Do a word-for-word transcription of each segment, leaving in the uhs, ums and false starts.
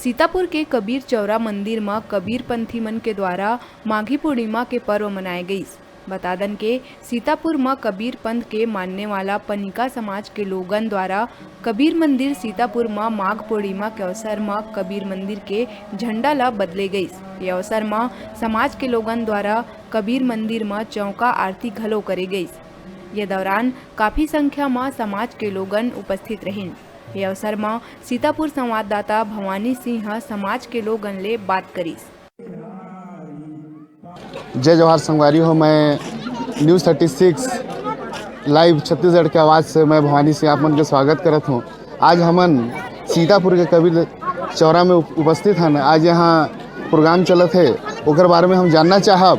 सीतापुर के कबीर चौरा मंदिर म कबीर पंथी मन के द्वारा माघी पूर्णिमा के पर्व मनाए गईस। बता दन के सीतापुर म कबीर पंथ के मानने वाला पनिका समाज के लोगन द्वारा कबीर मंदिर सीतापुर म माघ पूर्णिमा के अवसर म कबीर मंदिर के झंडा ल बदले गईस। ये अवसर म समाज के लोगन द्वारा कबीर मंदिर म चौका आरती घलो करे गईस। ये दौरान काफी संख्या म समाज के लोगन उपस्थित रहिन। ये अवसर म सीतापुर संवाददाता भवानी सिंह ह समाज के लोगन ले बात करिस। जय जोहार संगवारी हो, मैं news thirty six live Chhattisgarh के आवाज़ से मैं भवानी सिंह आप मन के स्वागत करत हूँ। आज हमन सीतापुर के कबीर चौरा में उप-, उपस्थित हन। आज यहाँ प्रोग्राम चलत हे, ओकर बारे में हम जानना चाहब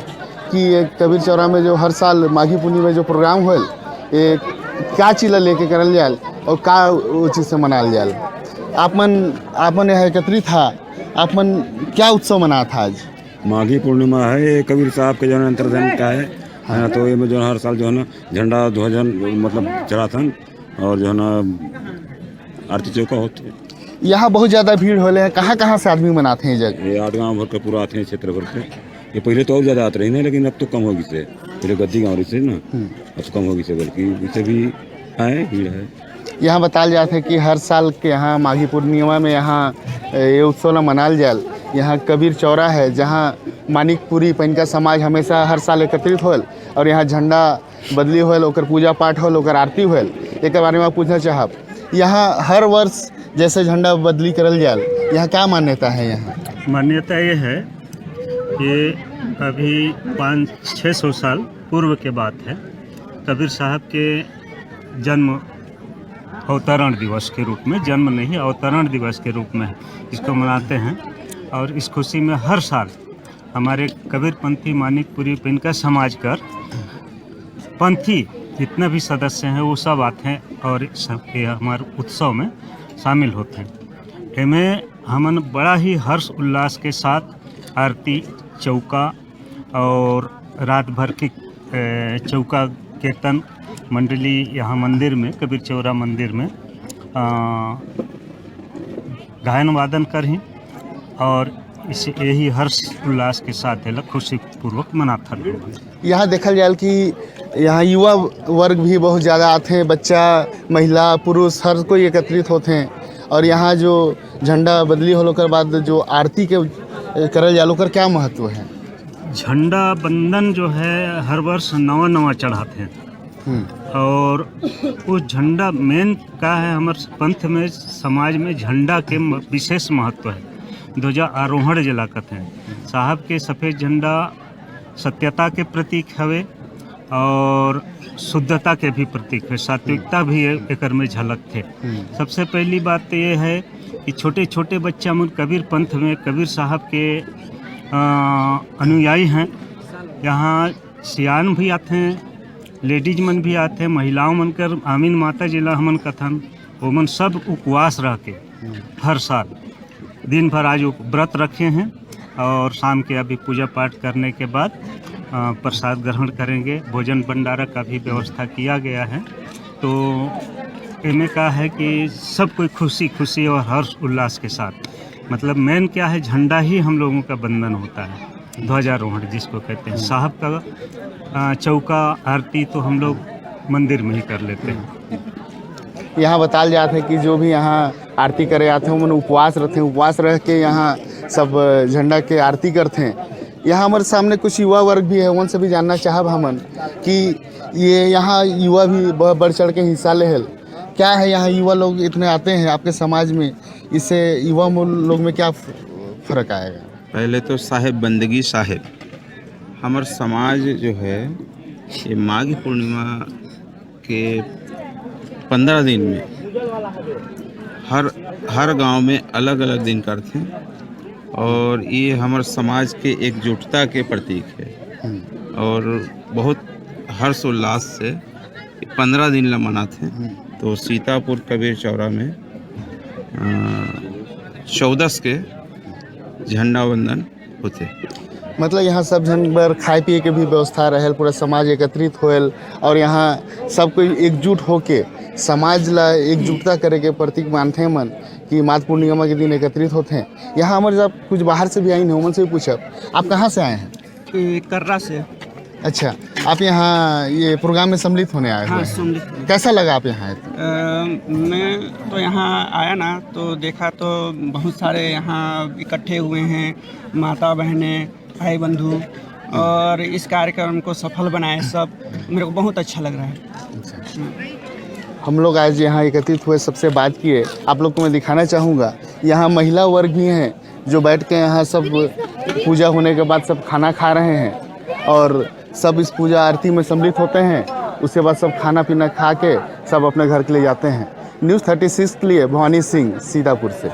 कि ये कबीर चौरा में जो हर साल माघी पुन्नी में जो प्रोग्राम होल, ये का चीज ला लेके करल जाल और का वो चीज से मनाल जाल। आप मन, आप मन यहाँ एकत्रित था, आप मन क्या उत्सव मनात था आज? माघी पूर्णिमा है, ये कबीर साहब के जो है अंतर्जन का है, है ना, तो ये में जो है हर साल जो है ना झंडा ध्वजन मतलब चढ़ाथन और जो है ना आरती चौका होते। यहाँ बहुत ज्यादा भीड़ होले है, कहाँ कहाँ से आदमी मनाते हैं ये जगह? ये आठ गांव भर के पूरा आते हैं, क्षेत्र भर के। ये पहले तो और ज्यादा आते रही ना, लेकिन अब तो कम हो गई से। पहले गद्दी गाँव रही से ना, हम्म। अब तो कम हो गई से, बल्कि इसे भी है, भीड़ है। यहाँ बताल जात है कि हर साल के यहाँ माघी पूर्णिमा में यहाँ, ए, ये उत्सव ला मनाल जाल। यहाँ कबीर चौरा है, जहाँ मानिकपुरी पनिका समाज हमेशा हर साल एकत्रित होल और यहाँ झंडा बदली होल, ओकर पूजा पाठ होल, ओकर आरती होल। एकर बारे में आप पूछना चाहब, यहाँ हर वर्ष जैसे झंडा बदली करल जाल, यहाँ क्या मान्यता है? यहाँ मान्यता ये है कि अभी पाँच छः सौ साल पूर्व के बात है, कबीर साहब के जन्म अवतरण दिवस के रूप में, जन्म नहीं, अवतरण दिवस के रूप में इसको मनाते हैं। और इस खुशी में हर साल हमारे कबीरपंथी मानिकपुरी पनिका समाज कर पंथी जितना भी सदस्य हैं, वो सब आते हैं और सब ये हमारे उत्सव में शामिल होते हैं। एमे हमन बड़ा ही हर्ष उल्लास के साथ आरती, चौका और रात भर की, ए, चौका कीर्तन मंडली यहाँ मंदिर में, कबीर चौरा मंदिर में, अ, गायन वादन करही और इस, यही हर्ष उल्लास के साथ एला खुशीपूर्वक मनाथन। यहाँ देखल जाए कि यहाँ युवा वर्ग भी बहुत ज़्यादा आथे, बच्चा, महिला, पुरुष हर कोई एकत्रित होथे। और यहाँ जो झंडा बदली होल ओकर बाद जो आरती के करल जाल, ओकर क्या महत्व है? झंडा बंदन जो है हर वर्ष नवा नवा चढ़ाथे। हम्म। और वो झंडा मेन का है, हमर पंथ में, समाज में झंडा के म-, विशेष महत्व है। ध्वजा आरोहण जेला कथे, साहब के सफेद झंडा सत्यता के प्रतीक हवे और शुद्धता के भी प्रतीक है, सात्विकता भी ए-, एकर में झलकथे। हम्म। सबसे पहली बात तो ये है कि छोटे छोटे बच्चा मन कबीर पंथ में, कबीर साहब के, अ, अनुयायी हैं। यहाँ सियान भी आथे, लेडीज मन भी आथे, महिलाओं मन कर आमिन माता जी ला हमन कथन, ओमन सब उपवास रह के हम्म। हर साल दिन भर आज उप-, व्रत रखे हैं और शाम के अभी पूजा पाठ करने के बाद, अ, प्रसाद ग्रहण करेंगे। भोजन भंडारा का भी व्यवस्था किया गया है। तो इनमें का है कि सब कोई खुशी खुशी और हर्ष उल्लास के साथ, मतलब मेन क्या है, झंडा ही हम लोगों का बंधन होता है, ध्वजारोहण जिसको कहते हैं, साहब का, अ, चौका आरती तो हम लोग मंदिर में ही कर लेते हैं। यहाँ बताल जात है कि जो भी यहाँ आरती करे आथे, ओमन उपवास रहथे, उपवास रह के यहाँ सब झंडा के आरती करथे। यहाँ हमारे सामने कुछ युवा वर्ग भी है, उनसे भी जानना चाहब हमन कि ये यहाँ युवा भी ब-, बढ़ चढ़ के हिस्सा लेहल। क्या है, यहाँ युवा लोग इतने आते हैं आपके समाज में, इससे युवा मो-, लोग में क्या फ-, फर्क आएगा? पहले तो साहेब बंदगी साहेब, हमर समाज जो है, ये माघी पूर्णिमा के पंद्रह दिन में हर, हर गांव में अलग-अलग दिन करथे और ये हमर समाज के एकजुटता के प्रतीक है। हम्म। और बहुत हर्षोल्लास से पंद्रह दिन ला मनाथे। हम्म। तो सीतापुर कबीर चौरा में, अ, चौदस के झंडा वंदन होथे। मतलब यहाँ सब झन बर खाए पिए के भी व्यवस्था रहेल, पूरा समाज एकत्रित होएल और यहाँ सब कोई एकजुट होके समाज ला एकजुटता करे के प्रतीक मानथे मन। कि माघ पूर्णिमा के दिन एकत्रित होते हैं। यहाँ हमर साथ कुछ बाहर से भी आइन हे, ओमन से भी पूछब, आप कहाँ से आए हैं? ए, कर्रा से। अच्छा, आप यहाँ ये प्रोग्राम में सम्मिलित होने आए हाँ, हुए हैं। सम्मिलित हुए। कैसा लगा आप यहाँ आए तो? अ, मैं तो यहाँ आया ना, तो देखा तो बहुत सारे यहाँ इकट्ठे हुए हैं, माता बहनें, भाई बंधु, और इस कार्यक्रम को सफल बनाए सब। मेरे को बहुत अच्छा लग रहा है। अच्छा। हम लोग आज यहाँ एकत्रित हुए, सबसे बात किए। आप लोग को मैं दिखाना चाहूँगा, यहाँ महिला वर्ग भी हैं जो बैठ के यहाँ सब पूजा होने के बाद सब खाना खा रहे हैं और सब इस पूजा आरती में सम्मिलित होते हैं। उसके बाद सब खाना पीना खा के सब अपने घर के लिए जाते हैं। न्यूज़ थर्टी सिक्स के लिए भवानी सिंह, सीतापुर से।